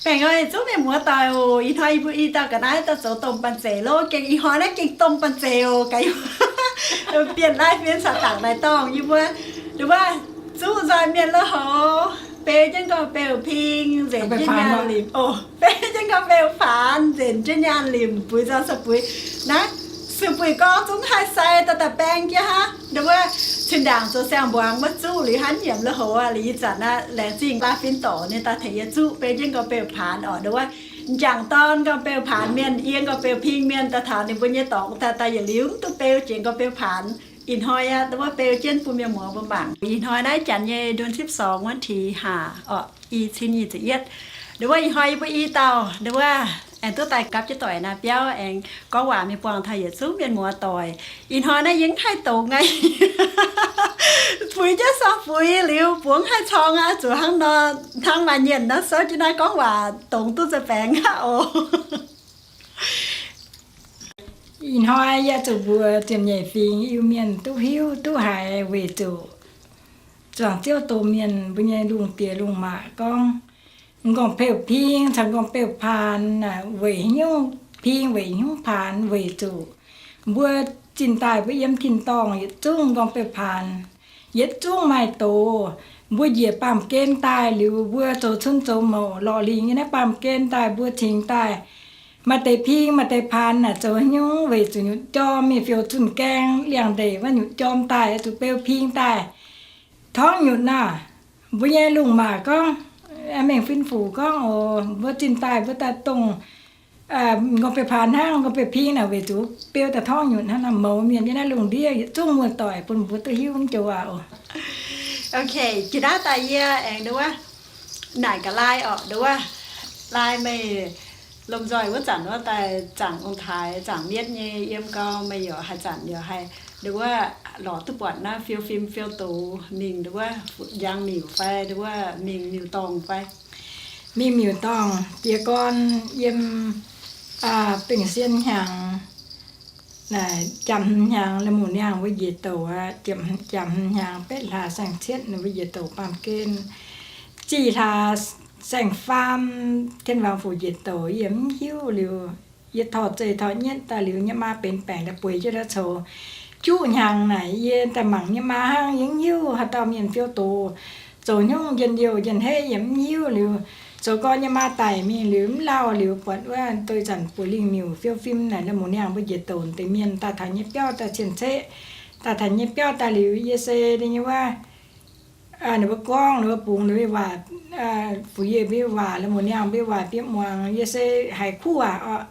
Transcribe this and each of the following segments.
Baengh orn yietc zungv mienh muoz doic oc. Ih hnoi yie mbuo i dauh ga'naaiv daaih zoux domh banh zeic lov, gengh ih hnoi naaiv gengh domh banh zeic oc. Gaax, bienh lai-fien caux dangc naaic dorngh yie mbuo, nduov wuov, zuqv nzoih mienh lui-houx, beu jienv gorngv beu ping, nzenc jienv nyaanh limc oc. Beu jienv gorngv beu paanx, nzenc jienv nyaanh limc, buix nzoih sa buix. Naaiv, siu buic gorngv zungv haih sai daaih daaih baeng jienv hnangv. Nduov wuov, cin-ndaangc zoux siang-mbuangz wuov zuqv liuz hnangv nyiemc lui-houx aqv. Liuz ih zanc naaiv laengz zingh lai-fin dorc ninh daaih tengx yie zuqv beu jienv gorngv beu paanx oc. Nduov wuov, m'jangc dorn gorngv beu paanx mienh, yie gorngv beu ping mienh, daaih taux ninh mbuo nyei dorngx daaih, daaih yietc liuz mv duqv beu jiex gorngv beu paanx. Ih hnoi aqv, nduov wuov beu jienv bun mienh muoz mbuo mangc. Ih hnoi naaiv janx nyei เดือนสิบสอง วันที่ห้า orqc, i cin nyic ziepc yietv. Nduov wuov ih hnoi yie mbuo i dauh, nduov wuov aengx duqv daaih gapv jienv doic naaiv biauv, aengx gorngv waac mingh buangh taux yietc zungv mienh muoz doic. Ih hnoi naaiv yie mv haih dongz aqv. Fuix jienv sorng fuix liuz, mbuo mv haih corng aqv. Zuqc hnangv nor, hnangv maaih mienh naaiv souv jienv naaiv gorngv waac dongz duqv nza'baengx aqv oc. Ih hnoi yie zuqc mbuox ziepc nyeic fingx Iu-Mienh duqv hiuv duqv haiz weic zuqc zuangx Ziouv domh mienh mbuo nyei lungh diex lungh maac gorngv, m'nqorngv-beu ping caux m'nqorngv-beu paanx weic haaix nyungc ping weic haaix nyungc paanx weic zuqc mbuo zinh daaih mbuo yiem tin-dorngh yietc zungv m'nqorngv-beu paanx yietc zungv maaih doz. Mbuo njiec baamh gen daaih liuz mbuo zoux cun zoux mouc lorz lingc nyei naaiv baamh gen daaih mbuo cingx daaih maaih deix ping maaih deix paanx naaic zoux haaix nyungc weic zuqc nyutc jorm mingh fiou zunh gaeng liangx-ndeic wuov nyutc jorm daaih zuqc beu ping daaih torngv nyutc naaic. Mbuo nyei lungh maac gorngv, mengh fin-fuc gorngv oc, mbuo zinh daaih mbuo daaih dongh m'nqorngv-beu paanx hnangv, m'nqorngv-beu ping naaic weic zuqc beu daaih torngv nyutc hnangv naaic. Mouz mienh nyei naaiv lungh ndiev yietc zungv muoz-doic bun mbuo duqv hiuv mv joux waac oc. Ok, jiex naaiv daaih yie aengx nduov wuov naaic ga'lai orqc, nduov wuov lai meih lomh nzoih wuov zanc wuov daaih zaangc ong-taaix zaangc mietv nyei yiem gau, meih yaac haaix zanc yaac haih nduov wuov lorz duqv buatc naaiv fiou fim fiou doz mingh nduov wuov njang miuc fai nduov wuov mingh miuc-dorngh fai. Mingh miuc-dorngh jiez gorn yiem Bengh Sien hnyangx, naaic Jaapv Hmz hnyangx, la'muc niangh mbuo njiec douc aqv. Jaapv Hmz hnyangx betv hlaax saeng-cietv ninh mbuo njiec douc baamh gen. Zih hlaax saeng-faam Tien Waangc Fuc njiec douc yie mv hiuv liuz, yie torh zeih torh nyietv daaih liuz nyei maa benx baengc daaih bueix jienv daaih coux. Juqv hnyangx naaic yie daaih mangc nyei maa hnangv, yie mv hiuv haaix dauh mienh fiou doz, zoux hnyungv njien-youh njien-heiv yie mv hiuv liuz, zoux gorn nyei maa daic mingh liuz mv lauh liuz buatc wuov doix zanc buoz lingh miuc fiou fim naaic la'muc niangh mbuo njiec douc deix mienh daaih taux nyei biauv daaih cien-ceqv, daaih taux nyei biauv daaih liuz yie se deix nyei wuov, ninh mbuo gorngv, ninh mbuo bungx ninh mbuo waac, Fuc Yie mbuo waac, la'muc niangh mbuo waac bieqc muangx, yie se haiz kuv waac orqc.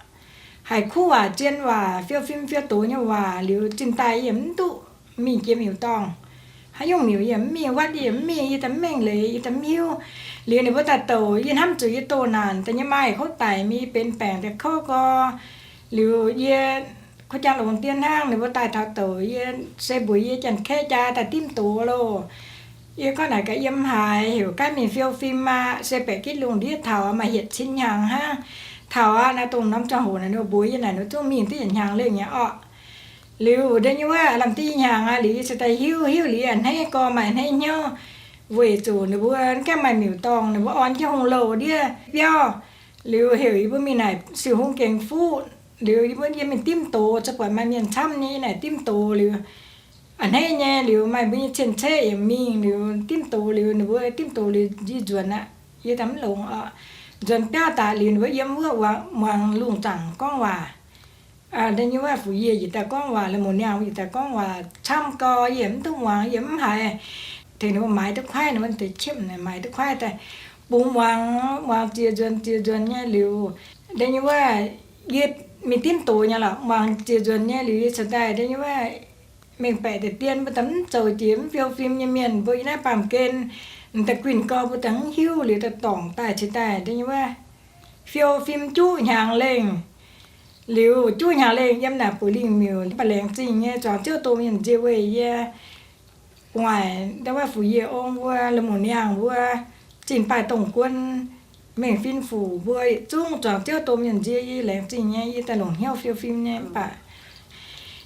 Haiz kuv waac, zien waac, fiou fim fiou doz nyei waac liuz, zinh daaih yie mv duqv mingh jiex miuc-dorngh. Haaix nyungc miuc yie mv mingh, wuotv yie mv mingh, yie daaih mv mengh leiz, yie daaih mv hiuv. Liuz ninh mbuo daaih douc yie hnamv zuqc yie doh naanc daaih nyei maa kouv daic mingh benx baengc daaih kouv gorx. Liuz yie kuv jangx longx dien hnangv, ninh mbuo daaih taux douc yie se mbuox yie janx-kaeqv jaa daaih dimv doz loh. Yie gorngv naaic gaax yiem haaix, heuc gaav mingh fiou fim aqv, se baeqc gitv lungh ndiev taux maaih hietc cin hnyangx hnangv. Taux aqv, naaiv dongh norm ziangh hoc naaic ninh mbuo mbuox yie naaic ninh zungv mingh duqv yietc hnyangx lengh nyei orqc. Liuz deix nyei wuov lamh div hnyangx aqv, liuz yie se daaih hiuv, hiuv liuz a'hneiv gorx maaih a'hneiv hnyouv, weic zuqc ninh mbuo gaengh maaih miuc-dorngh, ninh mbuo orn jienv hungh louh ndiev biauv. Liuz heuc yie mbuo mingh naaic siou hungh gengx fuqv. Liuz yie mbuo yiem mingh dimv doz, se buatc maaih mienh camv nyei naaic dimv doz liuz, a'hneiv nyei liuz maaih mbuo nyei cien-ceqv yaac mingh liuz dimv doz liuz ninh mbuo dimv doz liuz yie nzuonx aqv. Yie daaih mv longx orqc. Nzuonx biauv daaih liuz ninh mbuo yiem wuov muangx lungh zaangc gorngv waac. Deix nyei wuov Fuc Yie yietc daaih gorngv waac, la'muc niangh yietc daaih gorngv waac camv gau, yie mv duqv muangx, yie mv haiz. Tengx ninh mbuo maaiz duqv kuaaiv, ninh mbuo deix qiemv maaiz duqv kuaaiv daaih bungx muangx, muangx ziex nzuonx ziex nzuonx nyei liuz, deix nyei wuov yie mingh dimv doz nyei lorqc, muangx ziex nzuonx nyei liuz yie cingx daaih deix nyei wuov mengh baeqc deix dien mbuo daaih mv zoux jiex mv fiou fim nyei mienh mbuo yiem naaiv baamh gen, m'daaih guinh gau mbuo daaih mv hiuv liuz daaih dorngc daaih cingx daaih deix nyei wuov fiou fim juqv hnyangx lengh. Liuz juqv hnyangx lengh yiem naaic buoz lingh miuc, mv baac laengz zingh nyei zuangx Ziouv domh mienh nzie weih yie. Gu'nguaaic ndau wuov Fuc Yie ong mbuo, la'muc niangh mbuo, zinh baaih dongh guon, mengh fin-fuc mbuo yietc zungv zuangx Ziouv domh mienh nzie yie, laengz zingh nyei yie daaih longc hnyouv fiou fim nyei. Mv baac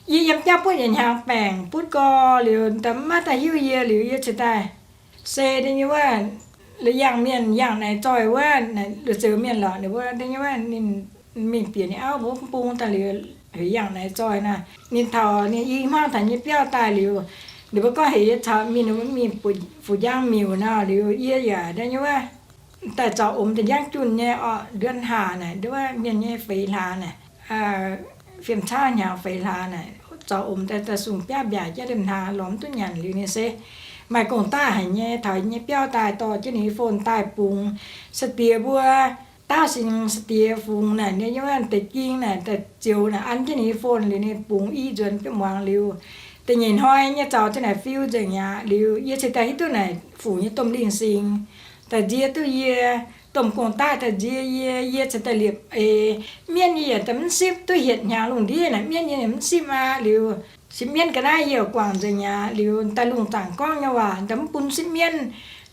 yie yiem biauv butv yietc hnyangx baengc butv gau liuz, daaih mv maaih daaih hiuv yie liuz, yie cingx daaih se deix nyei wuov La'yangh mienh yangh naaic zoih wuov, luoqc zeux mienh lorqc, ninh mbuo da'nyeic wuov ninh mingh bieqc ninh auv mbuo mv bung daaih liuz, heuc yangh naaic zoih naaic. Ninh taux ninh i hmuangv taux nyei biauv daaih liuz, ninh mbuo gorngv heuc yie caux mingh, mingh fu njang miuc nor liuz, yie yaac da'nyeic wuov daaih zaux omx da'njangv junh nyei orqc, nduov haac naaic, nduov mienh nyei feix hlaax naaic, fiem cauv hnyangx feix hlaax naaic, zaux omx daaih, daaih sung biaav mbiaac jiex liemh hlaax lorz mv duqv nyanc liuz ninh se maaih gong-daqv haic nyei, taux nyei biauv daaih dorh jienv ninh phone daaih bungx sai-diex mbuo, daauv singx sai-diex fungx naaic, ninh yiem deix ging naaic, daaih zioux naaic an jienv ninh phone liuz ninh bungx i nzuonx biauv muangx liuz, da'nyeic hnoi nyei zaux jienv naaic fiu nzengc aqv. Liuz yie cingx daaih hiuv duqv naaic fuc nyei domh lingh singx daaih nzie duqv yie, domh gong-daqv daaih nzie yie, yie cingx daaih liepc eix. Mienv yie yaac daaih mv sipv, duqv hietc hnyangx lungh ndiev naaic mienv yie yaac mv sipv aqv. Liuz sipv mienv ga'naaiv yie yaac guangc nzengc aqv. Liuz daaih lungh zaangc gorngv nyei waac daaih mv bun sipv mienv.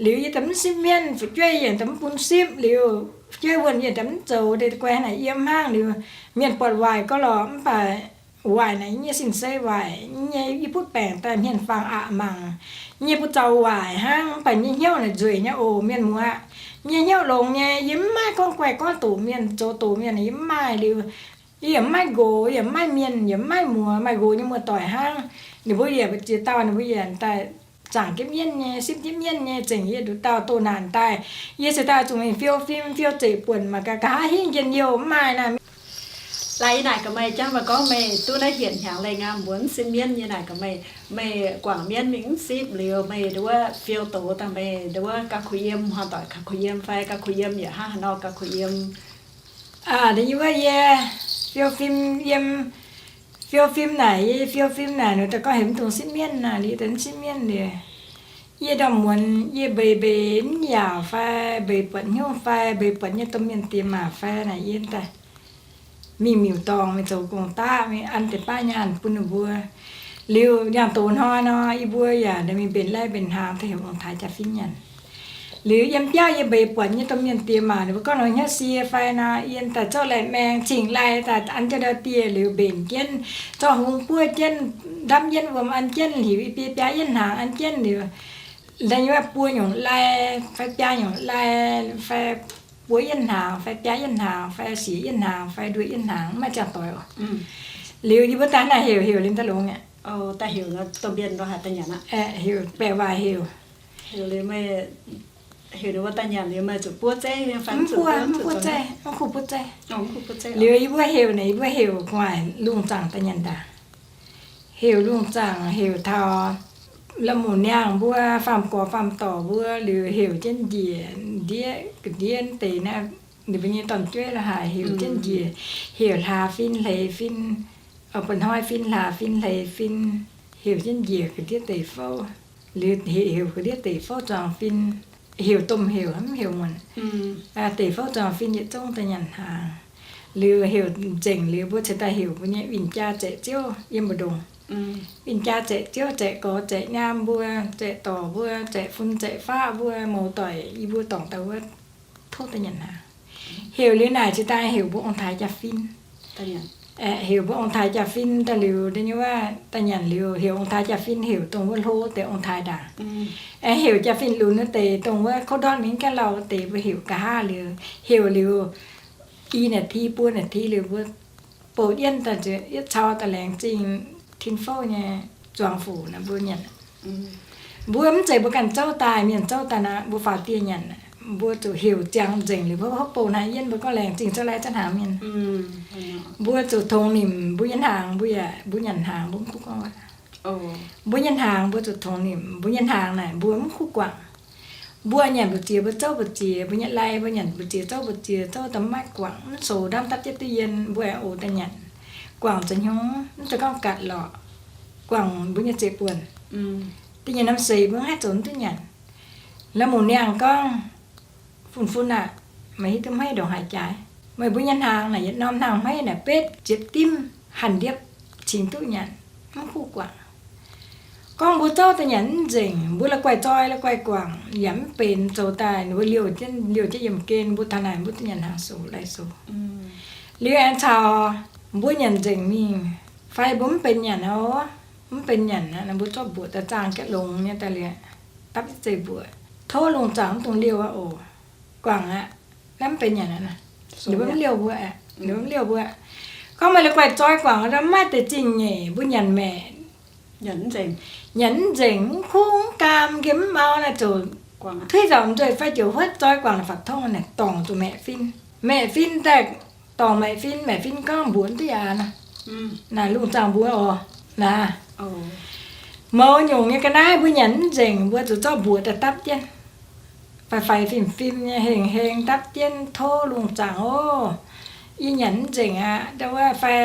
Liuz yie daaih mv sipv mienv, fu'jueiv yie daaih mv bun sipv. Liuz fu'jueiv wuonh yie daaih mv zoux, deix guai naaic yiem hnangv. Liuz mienh buatc waaic gorx lorqc, mv baac waaic naaic nyei sin-sei waaic nyei, yie butv baengc daaih hmien-fangx aqc mangc nyei, buatc zaux waaic hnangv. Mv baac nyei hnyouv naaic nzueic nyei oc mienh muoz. Nyei hnyouv longx nyei, yie mv maaih gorngv guai gorngv doqc mienh, zoux doqc mienh, yie mv maaih. Liuz yie yaac mv maaih nqox, yie yaac mv maaih mienh, yie mv maaih muoz, maaih nqox nyei muoz-doic hnangv. Ninh mbuo yaac mbu'ziex dauh ninh mbuo yaac daaih zaangc jienv mienv nyei, sipv jienv mienv nyei, zengc yie nduqc dauh doh naanc daaih. Yie cingx daaih zuqc mingh fiou fim fiou zeiv buonc mangc gaax, nqa'haav hingv njien-youh mv maaih naaic. Laaix yie naaic gaax meih, jangv meih gorngv meih duqv naaiv hietc hnyangx leiz ngaam mbuonx sipv mienv, yie naaic gaax meih, meih guangc mienv mingh mv sipv liuz meih nduov fiou doz daaih, meih nduov gauh kuh yiem, hmuangv doic gauh kuh yiem fai gauh kuh yiem yaac hnangv haaix nor gauh kuh yiem? Aa, yie wuov yie fiou fim yiem, fiou fim naaic, yie fiou fim naaic, ninh daaih gorngv heuc mv dungx sipv mienv naaic, liuz daaih mv sipv mienv liuz, yie ndorm muonz yie mbeix mbeix mv yaauc fai mbeix buatc hnyouv fai mbeix buatc nyei domh mienh diex maac fai naaic, yie daaih mingh miuc-dorngh mingh zoux gong-daqv, mingh an deix baav nyaanh bun ninh mbuo. Liuz yangh doz hnoi nor, yie mbuo yaac mingh mbenc lai mbenc hnaangx daaih heuc ong-taaix jaa-fin nyanc. Liuz yiem biauv yie mbeix buatc nyei domh mienh diex maac ninh mbuo gorngv longx hnyouv sie fai nor, yie daaih zorqv lai maeng cingx lai daaih an jienv ndau dieh liuz mbenc jienv, zorqv hungx buov jienv, ndamv jienv wuom an jienv, hiuc i biei biaa yienv hnaangx an jienv liuz, da'nyeic wuov buo nyungc lai fai biaa nyungc lai fai buo yienv hnaangx fai biaa yienv hnaangx fai siec yienv hnaangx fai nduoh yienv hnaangx, mv maaih ziangh doic oc. Liuz yie mbuo daaih naaiv heuc, heuc liuz daaih longx aqv. Heuc baeqc waac heuc. Heuc liuz meih, heuc ninh mbuo daaih nyanc liuz meih zuqc buov zeiv fai mv buov zeiv? Mv kuh buov zeiv. Liuz yie mbuo heuc naaic, yie mbuo heuc gu'nguaaic lungh zaangc daaih nyanc daaih. Heuc lungh zaangc, heuc taux la'muc niangh mbuo, faam-gorx faam-dorc mbuo, liuz heuc jienv njiec ndiev ga'ndiev deix naaiv, ninh mbuo nyei dorn-jueiv la'haaix heuc jienv njiec, heuc hlaax fin hleix fin, mba'hnoi fin hlaax fin hleix fin, heuc jienv njiec ga'ndiev deic fouv, liuz heuc ga'ndiev deic fouv zuangx fin, heuc domh heuc mv heuc muonc. Deic fouv zuangx fin yietc zungv daaih nyanc hnaangx. Liuz heuc nzengc liuz mbuo cingx daaih heuc mbuo nyei win-jaa zaeqc ziouv yiem mbu'ndongx. Win-jaa zaeqc ziouv, zaeqc gorx zaeqc nyaam mbuo, zaeqc dorc mbuo, zaeqc fun zaeqc faqv mbuo, mouz doic yie mbuo dorngc daaih wuov tov daaih nyanc hnaangx. Heuc liuz naaic cingx daaih heuc mbuo ong-taaix jaa-fin. Heuc mbuo ong-taaix jaa-fin daaih liuz, da'nyeic wuov daaih nyanc liuz heuc ong-taaix jaa-fin, heuc dongh wuov hlo deix ong-taaix ndaangc. Aengx heuc jaa-fin lunx wuov deix, dongh wuov kouv ndortv mingh gaengh lauh wuov deix, mbuo heuc nqa'haav liuz, heuc liuz i นาที, บุว นาที liuz mbuo bouh jienv daaih yietv cau daaih laengz zingh tin fouv nyei zuangx fuc naaic mbuo nyanc. Mbuo mv zeiz mbuo ganh zouv daaih, mienh zouv daaih naaic mbuo faaux dieh nyanc. Mbuo zuqc heuc ziangx nzengc liuz mbuo hopv bouh hnangv, yie mbuo gorngv laengz zingh zouv lai zouv hnaangx mienh. Mbuo zuqc tongx nimc mbuo nyei hnaangx, mbuo yaac mbuo nyanc hnaangx mbuo mv kuv gorngv waac. Mbuo nyei hnaangx mbuo zuqc tongx nimc, mbuo nyei hnaangx naaic mbuo mv kuv guangc. Mbuo nyanc mbu'ziex mbuo zouv mbu'ziex, mbuo nyei lai mbuo nyanc mbu'ziex zouv mbu'ziex, zouv daaih maiv guangc, mv soux ndamv dapv jienv duqv yien, mbuo aengx ox daaih nyanc. Guangc zoux hnyungv mv zeiz gorngv gatc lorqc. Guangc mbuo nyei zeiv-buonc. Da'nyeic norm seix mbuo mv haih zoux mv duqv nyanc. La'muc niangh gorngv, fun-fun aah, meih hiuv duqv hmeiv ndongc haaix jaaix? Meih mbuo nyei hnaangx naaic yietc norm hnaangx hmeiv naaic betv ziepc dimv hanc ndiepv cingx duqv nyanc, mv kuv guangc. Gorngv mbuo zouv daaih nyanc mv nzengc, mbuo la'guaih zoi la'guaih guangc yaac mv benx, zoux daaih ninh mbuo liouh jienv, liouh jienv yiemh gen, mbuo taux naaic mbuo duqv nyanc hnaangx soux lai soux. Liuz aengx caux mbuo nyanc nzengc mingh, fai mbuo mv benx nyanc oc, mv benx nyanc aqv, mbuo zorqv mbuoqc daaih zaangh jienv longx nyei daaih liuz, dapv jienv zeiv-mbuoqc. tov lungh zaangc mv dungx liouh aqv oc. Guangc aqv. Naaiv mv benx nyanc aqv. Ninh mbuo mv liouh mbuo aqv. Ninh mbuo mv liouh mbuo aqv. Gorngv meih la'guaih zoi guangc, mv maaih deix zingh nyeic, mbuo nyanc maeqc, nyanc mv nzengc, mv kuv mv gaam, nqemh mv mau naaic ziouc tuix nzauc nzueic fai ziouc huotv zoi guangc naaic fac tongv naaic dorngc zuqc maeqc fin. Maeqc fin daaih, dorngc maeqc fin, maeqc fin gorngv mbuox mv duqv yaac nor. Naaic lungh zaangc mbuox oc. Naaic mouz nyungc nyei ga'naaiv mbuo nyanc mv nzengc, mbuo zuqc zorqv mbuox daaih dapv jienv. Faix-faix fim-fim nyei hengx-hengx dapv jienv tov lungh zaangc oc. Yie nyanc mv nzengc aqv. Ndau wuov fai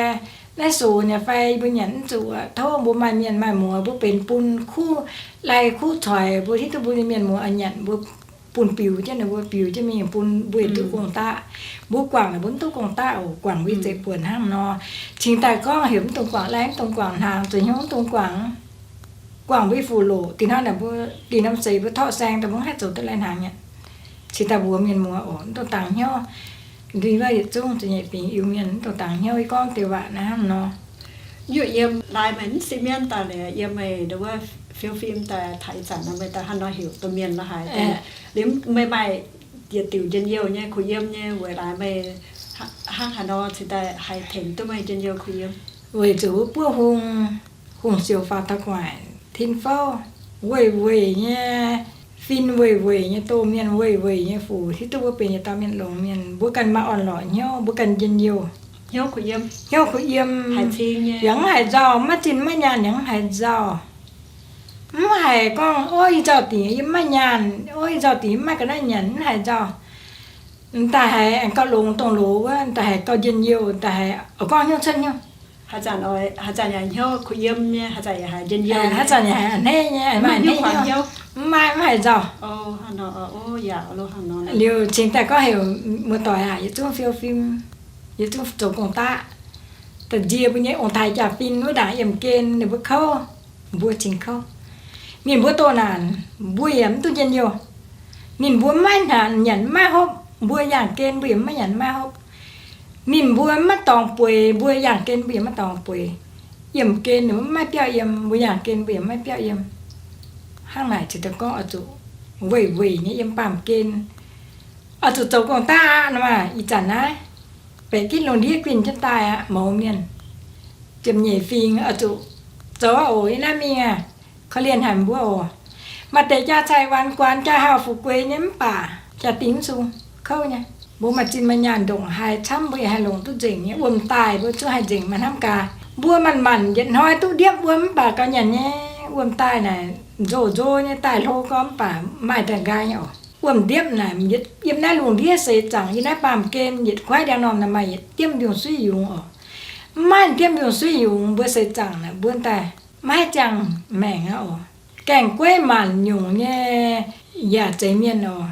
naaiv sox nyei fai mbuo nyanc mv zuqc aqv. Tov mbuo maaih mienh maaih muoz mbuo benx bun kuv lai kuv coic mbuo hiuv duqv mbuo nyei mienh muoz oix nyanc mbuo bun biux jienv ninh mbuo, biux jienv mingh bun mbuo yietc duqv gong-daqv. Mbuo guangc naaic mbuo mv duqv gong-daqv oc. Guangc mbuo nyei zeix buonc hnangv nor. Cingx daaih gorngv heuc mv dungx guangc lai, mv dungx guangc hnaangx, zuqc hnyouv mv dungx guangc. Guangc mbuo nyei fuqv-loqc, dinh hnangv naaic mbuo dinh norm seix mbuo torqv saeng daaih mbuo mv haih zoux duqv lai hnaangx aqv. Cingx daaih mbuox mienh muoz oc, mv dungx dangx hnyouv. Ndin wuov yietc zungv zuqc nyeic fingx Iu-Mienh mv dungx dangx hnyouv. Yie gorngv deix waac naaiv hnangv nor. Nyuoqc yiem laaix meih mv sieqv mienv daaih liuz, yiem meih ndau wuov fiou fim daaih taux ih zanc nor, meih daaih hnangv nor heuc domh mienh la'haaix deix, liuz meih maaih yietc diuc njien-youh nyei kuh yiem nyei weic laaix meih hnangv haaix nor cingx daaih haih tengx duqv meih njien-youh kuh yiem. Weic zuqc wuov buov hung, hungh siouc faaux taux gu'nguaaic, tin fouv weih weic nyei, fin weih weic nyei, domh mienh weih weic nyei, fuc hiuv duqv mbuo benx yietc dauh mienh longx mienh, mbuo ganh maaih orn-lorqc hnyouv, mbuo ganh njien-youh, hnyouv kuh yiem, yaac mv haiz nzauh, maiv zinh maiv nyaanh yaac mv haiz nzauh. Mv haiz gorngv, ov, yie nzauh dingc yie maiv nyaanh, ov, yie nzauh dingc yie maiv ga'naaiv nyanc, mv haiz nzauh. M'daaih haiz aengx gauh longx dongh loz wuov, m'daaih haiz gauh njien-youh, m'daaih haiz oix gorngv hnyouv cuotv hnyouv. Haaix zanc yaac hnyouv kuh yiem nyei, haaix zanc yaac haiz njien-youh, haaix zanc yaac haiz a'hneiv nyei, maiv haiz nzauh. Liuz cingx daaih gorngv heuc muoz-doic aac, yietc zungv fiou fim, yietc zungv zoux gong-daqv, da'nziex mbuo nyei ong-taaix jaa-fin wuov ndaangc yiemh gen ninh mbuo kouv, mbuo cingx kouv. Ninh mbuo doh naanc, mbuo yaac mv duqv njien-youh. Ninh mbuo maiv hnaanx nyanc maiv hopv, mbuo yangh gen mbuo yaac maiv nyanc maiv hopv. Ninh mbuo maiv dorngx bueix, mbuo yangh gen mbuo yaac maiv dorngx bueix. Yiemh gen ninh mbuo maiv biauv yiem, mbuo yangh gen mbuo yaac maiv biauv yiem. Hnangv naaic cingx daaih gorngv oix zuqc weic weic nyei yiem baamh gen, oix zuqc zoux gong-daqv aqv nor maah. Ih zanc naaiv baeqc ginv lungh ndiev guinh jienv daaih aqv, mouz mienh, ziepc nyeic fingx oix zuqc zoux aqv oc. Yie naaiv mingh aqv, korv-lienh haic mbuo oc. Maaih deix jaa-cai waanx guanx jaa-hauh fu'jueiv nyei mv baac jaa-dingh mv sung, kouv nyei. Mbuo maaih zinh maaih nyaanh ndongc haaix camv mbuo yaac haih longc duqv nzengc nyei. Wuom-daaih mbuo zungv haih nzengc maaih hnamv gaax. Mbuo manc-manc yietc hnoi duqv ndiepv wuom mv baac gauh nyanc nyei. Wuom-daaih naaic nzoh nzoh nyei daaih hlo gorngv mv baac maaih daaih nqaai nyei oc. Wuom-ndiepv naaic yietc yiem naaiv lungh ndiev seix zaangc, yiem naaiv baamh gen yietc kuaaiv ndiangx-normh naaic maaih yietc diemv mbiungc-suiv yungz oc. Mv maaih diemv mbiungc-suiv yungz mbuo seix zaangc naaic mbuo daaih maiv haih ziangh maengc aqv oc. Gaengh gueiv maanc nyungc nyei yaac zeiz mienh oc,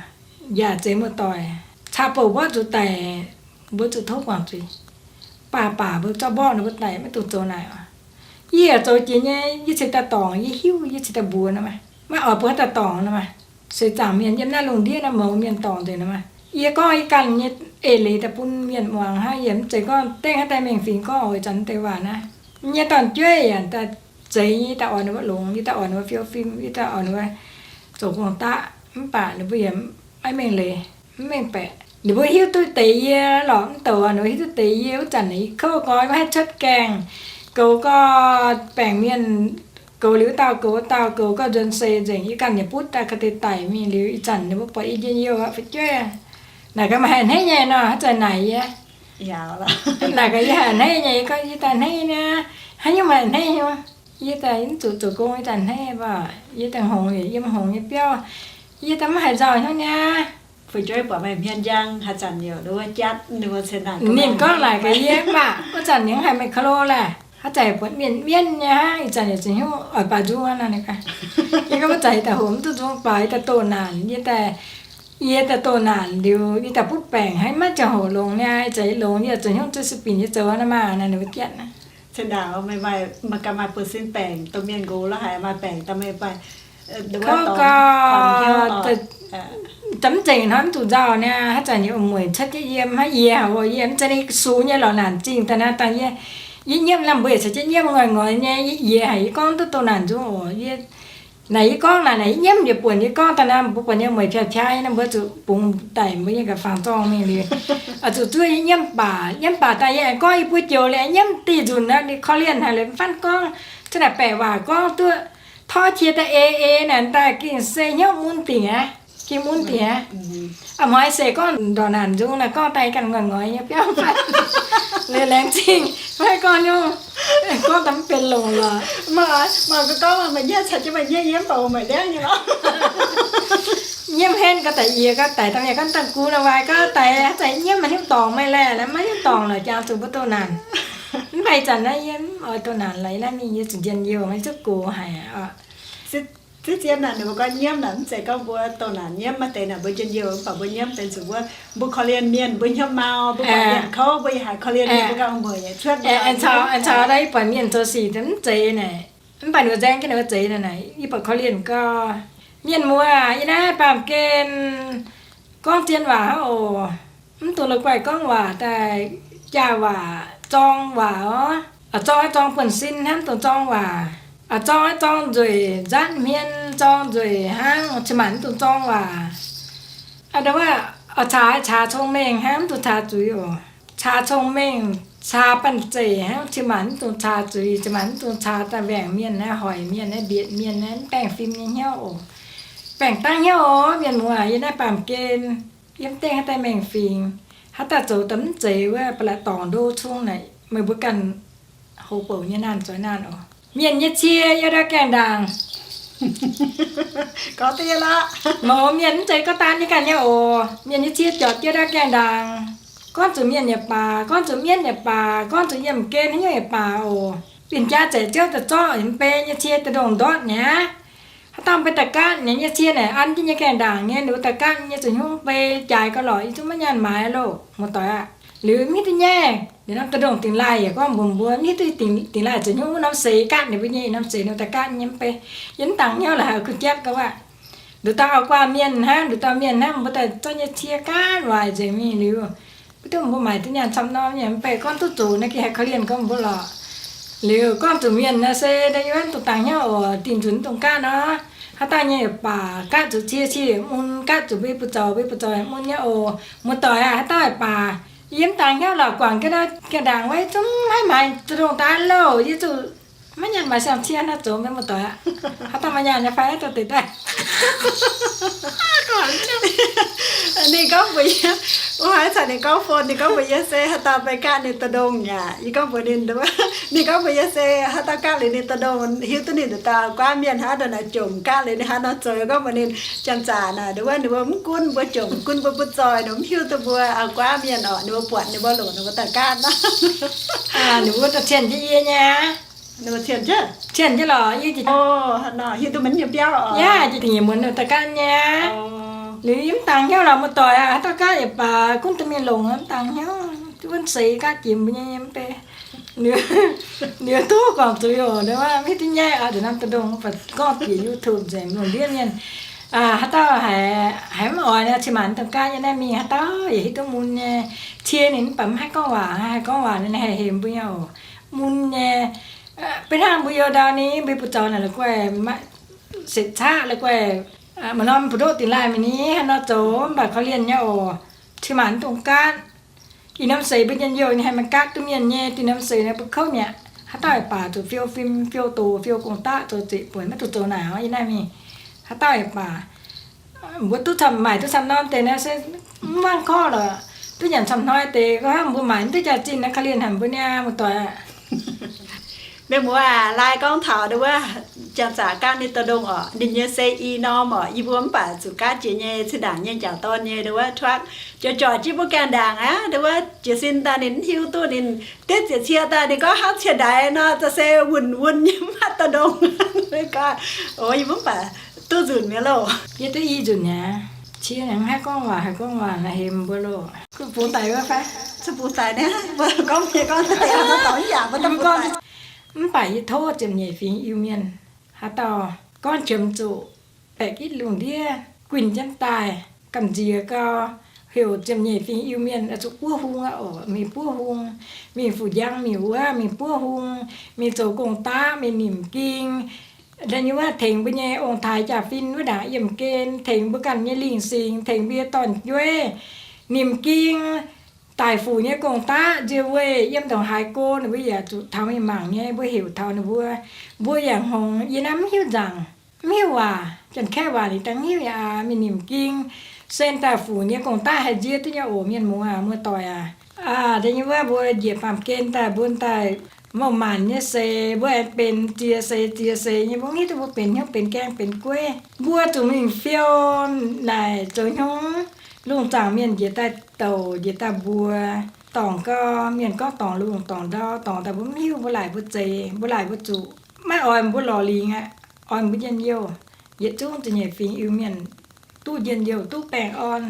yaac zeiz muoz-doic. Caqv-bouc mborqv zuqc daic, mbuo zuqc tov guangc zuiz. Baac baac mbuo zorqv mborqv ninh mbuo daic maiv dungx zoux naaic oc. Yie yaac zoux jiex nyei, yie cingx daaih dorngc, yie hiuv, yie cingx daaih mbuox nor maah. Maiv oix mbuo haaix daaih dorngc nor maah. Seix zaangc mienh yiem naaiv lungh ndiev naaiv mouz mienh dorngc nzengc nor maah. Yie gorngv yie ganh nyei eix leiz daaih bun mienh muangx hnangv, yie mv zeiz gorngv dengv haaix deix mengh fingx gorngv oix zanc deix waac naaiv. Nyei dorn-jueiv yaac daaih zeiz nyei, yie daaih oix ninh mbuo longx, yie daaih oix ninh mbuo fiou fim, yie daaih oix ninh mbuo zoux gong-daqv, mv baac ninh mbuo yaac maiv mengh leiz, mv mengh baeqc. Ninh mbuo hiuv duqv deix yie lorqc, mv douc ninh mbuo hiuv duqv deix yie. Wuov zanc yie kouv gorx maiv haih cuotv gaengh, goux gorx baengc mienh, goux liuz wuov dauh goux wuov dauh, goux gorx nzuonx seix nzengc, yie ganh yaac butv daaih ga'deix daic mingh liuz, ih zanc ninh mbuo buatc yie njien-youh aqv, fu'jueiv. Naaic gaax maaih haih a'hneiv nyei nor, haaix zanc naaic yie. Naaic gaax yie haih a'hneiv nyei, yie gorngv yie daaih a'hneiv nyei. Haaix nyungc maaih a'hneiv nyungc? Yie daaih mv zuqc zoux gong, yie daaih a'hneiv baac yie daaih hngongx yaac yiem hngongx nyei biauv. Yie daaih mv haiz nzauh hnyouv niaa. Fu'jueiv buatc meih hmien njang, haaix zanc youc wuov jatv ninh mbuo cen naaic. Ninh gorngv naaic gaax yie, mv baac wuov zanc ninh mv haiz meih ka'lo laeh. Haaix zanc buatc mienh mienv nyei hnangv, ih zanc yaac zuqc hnyouv oix baaux nzung aqv naaic gaax. Yie gorngv wuov zanc yie daaih hoc mv duqv nzung, baac yie daaih doh naanc, yie daaih, yie daaih doh naanc liuz yie daaih butv baengc hnangv, maiv ziangh hoc longx niaa. Ih zanc yie longx, yie zuqc hnyouv zuqc si binc yie zoux naaiv maah, naaic ninh mbuo jatv naaic. Cen ndaangc meih maaih, meih ganh maaih buoz sin baengc, domh mienh nqox la'haic maaih baengc daaih meih maaih, gorngv gau, mv zeiz hnoi mv zuqc nzauh niaa. Haaix zanc yie mueic cuotv jienv yiem hnangv, yie haic, yie mv zeiz ninh sux nyei lorqc, naanc zingh daaih naaiv dangh yie, yie nyiemv lamh mbuo yaac caux jienv nyiemv ngoix ngoix nyei, yie haic, yie gorngv duqv doh naanc nzung oc. Yie Naaic yie gorngv naaic, naaic yie nyiemv yaac buonc, yie gorngv daaih naaic mbuo buatc nyei mueic piaa-piaa nyei, mbuo zuqc bungx daic mbuo nyei ga'fangx zorng mingh liuz, oix zuqc zuov yie nyiemv baac, yiem baac daaih yie aengx gorngv yie buo joux liuz, nyiemv diuh nzunc naaic, ninh korv-lienh haic liuz, mv faanv gorngv, za'naaic baeqc waac gorngv duqv, torv qiex daaih eix eix naaic daaih gengh se hnyouv mun dingc aqv, gengh mun dingc aqv. A'hnoi haaix seix gorngv ndorqc naanc nzung naaic, gorngv daaih ganh ngoic ngoic nyei biauv fai, laengz zingh maiv gorngv nyungc, gorngv daaih mv benx longc lorqc. Maaih gorngv maaih nyiemv caux jienv maaih nyiemv, yiem baac maaih liangv nyei lorqc. Nyiemv henv ga'daic, yie ga'daic, dangh yie gorngv dangh gux nor, waac ga'daic, haaix zanc nyiemv maiv hiuv dorngc meih laeh, maiv hiuv dorngc lorqc, jangx zuqc mbuo doh naanc. Mv baac ih zanc naaiv yie mv oix doh naanc lorqc, naaiv mingh yie zuqc njien-youh, maiv zuqc gox haic oc. Ziex zien naaic ninh mbuo gorngv nyiemv naaic, mv zeiz gorngv mbuo doh naanc nyiemv, maaih deix naaic mbuo njien-youh mv baac mbuo nyiemv benx zuqc mbuo, mbuo korv-lienh mienh, mbuo hnyouv mau, mbuo buatc mienh kouv, mbuo yaac haiz korv-lienh mienh, mbuo ganh mueic cuotv. Aengx caux, aengx caux daaih yie buatc mienh zoux sic mv zeiz naaic, mv baac ninh mbuo nzaeng jienv ninh mbuo zeiz naaic, yie buatc korv-lienh gau. Mienh muoz aac, yie naaiv baamh gen gorngv zien waac hnangv oc. Mv dungx la'guaih gorngv waac daaih, jaa waac, zorng waac orv. A'zorng aqv, zorng buonv-sin hnangv, mv dungx zorng waac. A'zorng aqv, zorng nzueic nzatv hmien, zorng nzueic hnangv, cin-maanc mv dungx zorng waac. A'ndau wuov, caax caax cong-mengh hnangv, mv dungx caax zuiz oc. Caax cong-mengh, caax banh zeic hnangv, cin-maanc mv dungx caax zuiz, cin-maanc mv dungx caax daaih nwaengc mienh naaiv, hoic mienh naaiv, mbietc mienh naaiv, mv baengh fim nyei hnyouv oc. Baengh dangv hnyouv oc, mienh muoz, yie naaiv baamh gen, yiem dengh haaix daaih mengh fingx, haaix dauh zoux daaih mv zeiz wuov, ba'laqc dorngc ndo cung naaic, meih mbuo ganh houx bouc nyei naanh zoix naanh oc. Mienh nyei cie yiem ndau gaengh ndaangc. Gorngv deix lorqc. Mouz mienh mv zeiz gorngv daan nyei ganh nyei oc. Mienh nyei cie jotc yiem ndau gaengh ndaangc. Gorngv zuqc mienh yaac baac, gorngv zuqc mienv yaac baac, gorngv zuqc yiem gen haaix nyungc yaac baac oc. Bienh jaa zaeqc ziouv daaih zorqv hmz bei nyei cie daaih ndongh ndortv mi'aqv. Haaix dauh mv bei da'gaatv nyei cie naaic an jienv nyei gaengh ndaangc nyei, ninh mbuo da'gaatv nyei zuqc hnyouv bei jaaix gau lorqc, yie zungv maiv nyaanh maaiz loh, muoz-doic aqv. Liuz mv hiuv duqv nyaiv, liuz norm da'ndongh dingc laaih yaac gorngv mbuox mbuo, mv hiuv duqv dingc laaih zuqc hnyouv wuov norm seix gaatv ninh mbuo nyei, norm seix ninh da'gaatv nyei mv bei. Yie mv dangx hnyouv la'haiz kuh jatv gau aqv. Nduqc dauh auv-guaav mienh hnangv, nduqc dauh mienh hnangv, mbuo daaih zorqv nyei cie gaatv waaic nzengc mingh liuz, mv duqv mbuo maaic duqv nyaanh camv norm nyei mv bei, gorngv duqv zoqc naaiv gengh haih korv-lienh gorngv mbuo lorqc. Liuz gorngv zuqc mienh naaiv se da'yie mv dungx dangx hnyouv oc, dingc nzunc mv dungx gaatv nor. Haaix dauh nyei yaac baac, gaatv zuqc cie, cie yaac mun, gaatv zuqc mbei buoz-zaux, mbei buoz-zaux yaac mun nyei oc. Muoz-doic aac, haaix dauh yaac baac. Yie mv dangx hnyouv lorqc, guangc jienv naaiv gaengh ndaangc wuov zungv maiv maaih da'ndongh daaih loh, yie zuqc maiv nyaanh maaiz siang-cie naaiv zoux mienh muoz-doic aqv. Haaix dauh maaih nyaanh nyei fai dorh deix daaih. Ninh gorngv mbuox yie, wuov haaix zanc ninh gorngv phone, ninh gorngv mbuox yie se haaix dauh maiv gaatv ninh da'ndongh aqv. Yie gorngv mbuox ninh, ninh gorngv mbuox yie se haaix dauh gaatv liuz ninh da'ndongh, hiuv duqv ninh nduqc dauh auv-guaav mienh hnangv, ndongc naaic jomc gaatv liuz ninh haaix nor zoux. Gorngv mbuox ninh, janx-zaqc naaic, wuov ninh mbuo mv gunv mbuo, jomc gunv mbuo buoz-zoih, ninh mv hiuv duqv mbuo auv-guaav mienh orqc, ninh mbuo buatc ninh mbuo longc ninh mbuo daaih gaatv nor. Ninh mbuo daaih cienh jienv yie nyei aqv. Ninh mbuo cienh jienv? Cienh jienv lorqc, yie, o, hiuv duqv mv nyei biauv oc. Yaac da'nyeic muonz ninh daaih gaatv nyei aqv. Liuz yie mv dangx hnyouv lorqc, muoz-doic aac, haaix dauh gaatv yaac baac, gunv da'mienh longc mv dangx hnyouv, wuov seix gaatv jiex mbuo nyei mv bei. Liuz, liuz duqv guangc zuiz oc, mv hiuv duqv nyaiv aqv, nduqc norm da'ndongh baac gorngv bieqc YouTube nzengc, lungh ndiev mienh haaix dauh haiz mv oix nor, cin-maanc dongh gaatv nyei naaiv mingh, haaix dauh yaac hiuv duqv mun nyei. Cie ninh mv baac mv haih gorngv waac, haih gorngv waac ninh haih hemx mbuo nyei oc. Mun nyei, beiv hnangv mbuo youz ndau ni, mbuo buoz-zaux naaic la'guaih setv caqv la'guaih, maaih norm mbu'ndoqv dingx laaih mingh ni, haaix nor zoux mv baac korv-lienh nyei oc. Cin-maanc mv dungx gaatv. Ih norm seix mbuo njien-youh ninh haih maaih gaatv duqv mienh nyei, dinh norm seix naaiv mbuo kouv mi'aqv. Haaix dauh yaac baac zuqc fiou fim, fiou doz, fiou gong-daqv zoux zeqc buonc, maiv zuqc zoux naaic orqc, yie naaiv mingh. Haaix dauh yaac baac, mbuo duqv camv, maaic duqv camv norm deix naaiv se mv mangc korv lorqc. Duqv nyanc camv hnoi deix, gorngv mbuo maaic mv duqv jaax-zinh naaiv, korv-lienh haic mbuo niaa, muoz-doic aqv. Mienh muoz aac, lai gorngv taux ndau wuov, janx-zaqc gaatv ninh da'ndongh orqc, ninh nyei se i norm orqc, yie mbuo mv baac zuqc gaatv jiex nyei, zinh ndaangc nyei njaaux dorn nyei ndau wuov tuaqv, jorc jorc jienv mbuo gaengh ndaangc aqv. Ndau wuov jiez sin daaih ninh mv hiuv duqv, ninh diev ziec cie daaih ninh gorngv hnangv cie ndaix nor, za'gengh se wunc wun nyei, mv maaih da'ndongh. Oc, yie mv baac duqv nzunc mi'aqv loh. Yie duqv i nzunc mi'aqv. Cie aengx mv haih gorngv waac, haih gorngv waac naaic hemx mbuo loh. Bungx daic wuov fai? Zuqc bungx daic niaa, mbuo gorngv mienh gorngv deix dorngx yaac mbuo gorngv. Mv baac yie tov ziepc nyeic fingx Iu-Mienh, haaix dauh gorngv qiemx zuqc baeqc gitv lungh ndiev guinh jienv daaih gamh nziex gau, heuc ziepc nyeic fingx Iu-Mienh oix zuqc buov hung aqv oc. Mingh buov hung, mingh fu'jang miuc wuov mingh buov hung, mingh zoux gong-daqv, mingh nimc ging, Da'nyeic wuov tengx mbuo nyei ong-taaix jaa-fin wuov ndaangc yiemh gen, tengx mbuo ganh nyei lingh singx, tengx mbuo nyei dorn-jueiv, nimc ging, daic fuc nyei gong-daqv nzie weih yiem ndongc haaix go ninh mbuo yaac zuqc taux mingh mangc nyei, mbuo heuc taux ninh mbuo, mbuo yaac hngongx yie naaiv mv hiuv nzaangc, mv hiuv waac, Janx-Kaeqv waac ninh daaih mv hiuv yaac aax mingh nimc ging, sen daaih fuc nyei gong-daqv haih nzie duqv nyei oc. Mienh muoz aac, muoz-doic aac, da'nyeic wuov mbuo njiec baamh gen daaih mbuo daaih mouh maanc nyei seix, mbuo aengx benx ziex seix ziex seix nyei, mbuo mv hiuv duqv mbuo benx hnyouv benx gaeng benx gueiv. Mbuo zuqc mingh fiou naaic zoux hnyouv. Lungh zaangc mienh njiec daaih douc njiec daaih mbuox, dorngc gau, mienh gorngv dorngc lungh dorngc ndau, dorngc daaih mbuo mv hiuv, mbuo laaic mbuo zeix, mbuo laaic mbuo zuqc, maiv oix mbuo lorz lingc aqv, oix mbuo njien-youh. Yietc zungv za'nyeic fingx Iu-Mienh duqv njien-youh duqv baengh orn,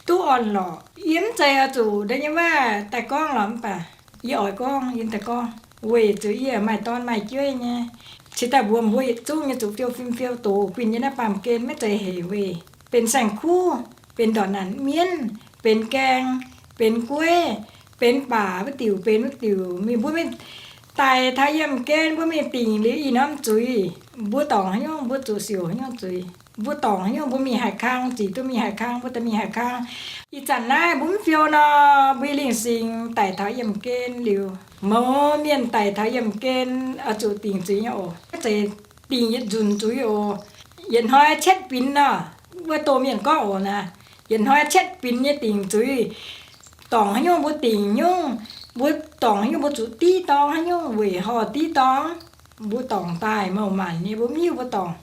duqv orn-lorqc. Yie mv zeiz oix zuqc da'nyeic wuov daaih gorngv lorqc, mv baac yie oix gorngv, yie daaih gorngv weic zuqc yie maaih dorn maaih jueiv nyei. Cingx daaih mbuox mbuo yietc zungv nyei zuqc fiou fim fiou doz guinh nyei naaiv baamh gen maiv zeiz hec weih benx saeng-kuv, benx ndortv naanc mienv, benx gaeng, benx gueiv, benx baac wuov diuc benx wuov diuc. Mingh mbuo mingh daic taux yiemh gen mbuo mingh dingc liuz ih norm zuiz, mbuo dorngc haaix nyungc mbuo zuqc siouc haaix nyungc zuiz. Mbuo dorngc haaix nyungc mbuo mingh haaix kang, zic duqv mingh haaix kang mbuo daaih mingh haaix kang. Ih zanc naaiv mbuo mv fiou nor, mbuo lingh singx daic taux yiemh gen liuz, mouz mienh daic taux yiemh gen oix zuqc dingc zuiz nyei oc. Maiv zeiz dingc yietc nzunc zuiz oc. Yietc hnoi cietv binx nor, wuov doh mienh gorngv oc naaic, yietc hnoi cietv binx nyei dingc zuiz. Dorngc haaix nyungc mbuo dingc nyungc, mbuo dorngc haaix nyungc mbuo zuqc div dorngx haaix nyungc weic horh div dorngx. Mbuo dorngc daaih mouh maanc nyei mbuo mv hiuv mbuo dorngc.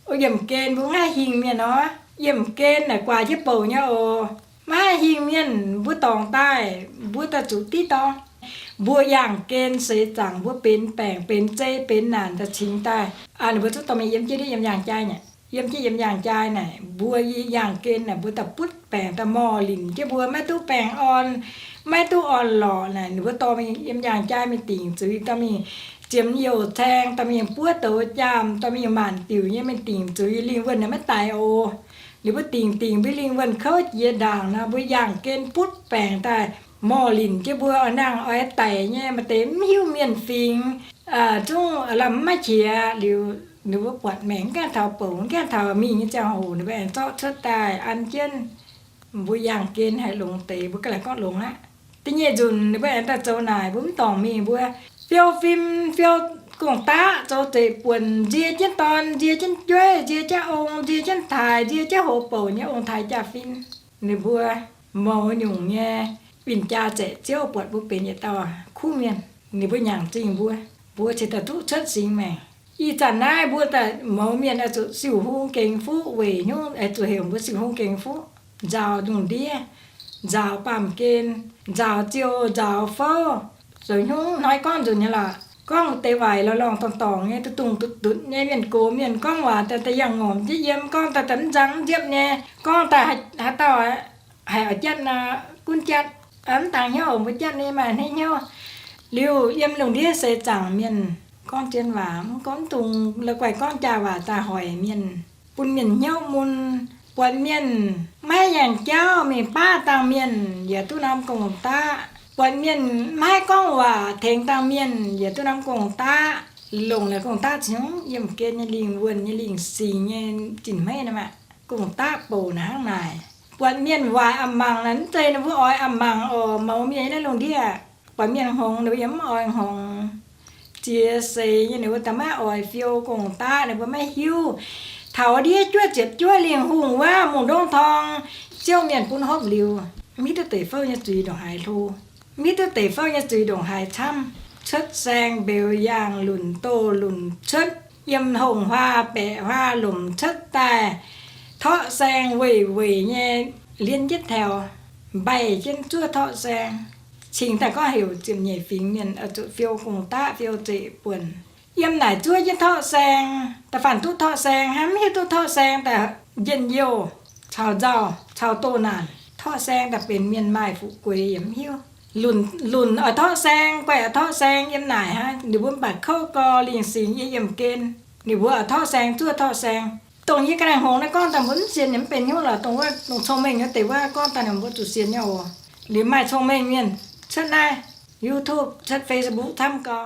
O, yiemh gen mbuo maiv haih hingh mienh nor. Yiemh gen naaic guaax jienv bouc nyei oc. Maiv haih hingh mienh, mbuo dorngc daaih mbuo daaih zuqc div dorngx. Mbuo yaangh gen seix zaangc mbuo benx baengc benx zei benx naanc daaih cingx daaih, ninh mbuo zuqc dorh mingh yiem jienv ndiev yiem yaangh jai naaic, yiem jienv yiem yaangh jai naaic mbuo yaangh gen naaic mbuo daaih butv baengc daaih morh linc jienv mbuo maiv duqv baengh orn, maiv duqv orn-lorqc naaic ninh mbuo dorh mingh yiem yaangh jai mingh dingc zuiz, dorh mingh ziemx youh caeng, dorh mingh buov douz jaamh, dorh mingh maanc diuc nyei mingh dingc zuiz. Lingh wuonh naaic maiv daic oc. Ninh mbuo dingc dingc mbuo lingh wuonh kouv jiex ndaangc nor, mbuo yaangh gen butv baengc daaih morh linc jienv mbuo oix nangh oix daic nyei. Maaih deix mv hiuv mienh fingx, zungv lamh maiv qiex liuz, ninh mbuo buatc maengc mv gaengh taux bouc mv gaengh taux mingh nyei ziangh hoc ninh mbuo aengx zorqv cuotv daaih an jienv. Mbuo yaangh gen haih longx deix, mbuo ga'naaiv gorngv longx aqv. Da'nyeic nzunc ninh mbuo aengx daaih zoux naaic, mbuo mv dorngc mingh, mbuo fiou fim, fiou gong-daqv, zoux zeqc buonc, nzie jienv dorn, nzie jienv jueiv, nzie jienv ong, nzie jienv taaix, nzie jienv hoz bouc nyei ong-taaix jaa-fin. Ninh mbuo mouz nyungc nyei win-jaa zaeqc ziouv buatc mbuo benx yietc dauh kuv mienh, ninh mbuo nyaangc zingh mbuo, mbuo cingx daaih duqv cuotv singx maengc. Ih zanc naaiv mbuo daaih mouz mienh oix zuqc siou hung gengx fuqv weic hnyouv, oix zuqc heuc mbuo siou hung gengx fuqv, nzaaux lungh ndiev, nzaaux baamh gen, nzaaux ziou, nzaaux fouv, zoux hnyouv hnoi gorngv nzunc nyei lorqc. Gorngv deix waaic lorngx-lorngx dorngx-dorngx nyei, duqv dungz dutv dutv nyei, mienh gox mienh gorngv waac daaih da'yaangh ngorc mv nzipv yiem, gorngv daaih daaih mv nzang mv nziepv nyei, gorngv daaih haaix dauh haiz oix jatv nor, gunv jatv, mv dangx hnyouv oc, mbuo jatv nyei maaih hneiv hnyouv. Liuz yiem lungh ndiev seix zaangc mienh gorngv zien waac, mv gorngv dungz la'guaih gorngv jaa waac daaih hoic mienh, bun mienh hnyouv mun. Buatc mienh maiv yaangh jauv mingh baav dangh mienh yaac duqv norm gong-daqv. Buatc mienh maiv gorngv waac tengx dangh mienh yaac duqv norm gong-daqv. Longc naaic gong-daqv cingx yiem gen nyei lingh wuonh nyei lingh singx nyei zinh hmeiv nor maah, gong-daqv bouc naaic hnangv naaic. Buatc mienh waaic a'mangc naaic mv zeiz ninh mbuo oix a'mangc oc, mouz mienh naaiv lungh ndiev. Buatc mienh hngongx ninh mbuo yaac mv oix hngongx. Ziex seix nyei ninh mbuo daaih maiv oix fiou gong-daqv, ninh mbuo maiv hiuv. Taux ndiev juov ziepc juov lingh hungh wuov mungh ndongv torng, ziouv mienh bun hopv liuz, mv hiuv duqv deic fouv nyei zuiz ndongc haaix hlo, mv hiuv duqv deic fouv nyei zuiz ndongc haaix camv. Cuotv saeng mbeux yaangh lunc doh lunc cuotv, yiem hongh huaa baeqc huaa lomc cuotv daaih, torqv saeng weic weic nyei lienh jienv taux, mbaih jienv zuov torqv saeng. Cingx daaih gorngv heuc ziepc nyeic fingx mienh oix zuqc fiou gong-daqv fiou zeqc buonc. Yiem naaic zuov jienv torqv saeng, da'faanh duqv torqv saeng hnangv, mv hiuv duqv torqv saeng daaih njien-youh, caux nzauh caux doh naanc. Torqv saeng daaih benx mienh maaih fuqv gueix yaac mv hiuv. Lunc, lunc oix torqv saeng, guaih oix torqv saeng yiem naaic hnangv. Ninh mbuo mv baac kouv gau lingh singx yie yiemh gen, ninh mbuo oix torqv saeng zuov torqv saeng. Dongh yie ga'naaiv hngongx naaiv gorngv daaih mbuo mv sienx yaac mv benx hnyouv lorqc. Dongh wuov longc cong-mengh nyei deix wuov gorngv daaih ninh mbuo zuqc sienx nyei oc. Liuz maaih cong-mengh mienh cuotv naaiv YouTube, cuotv Facebook camv gau.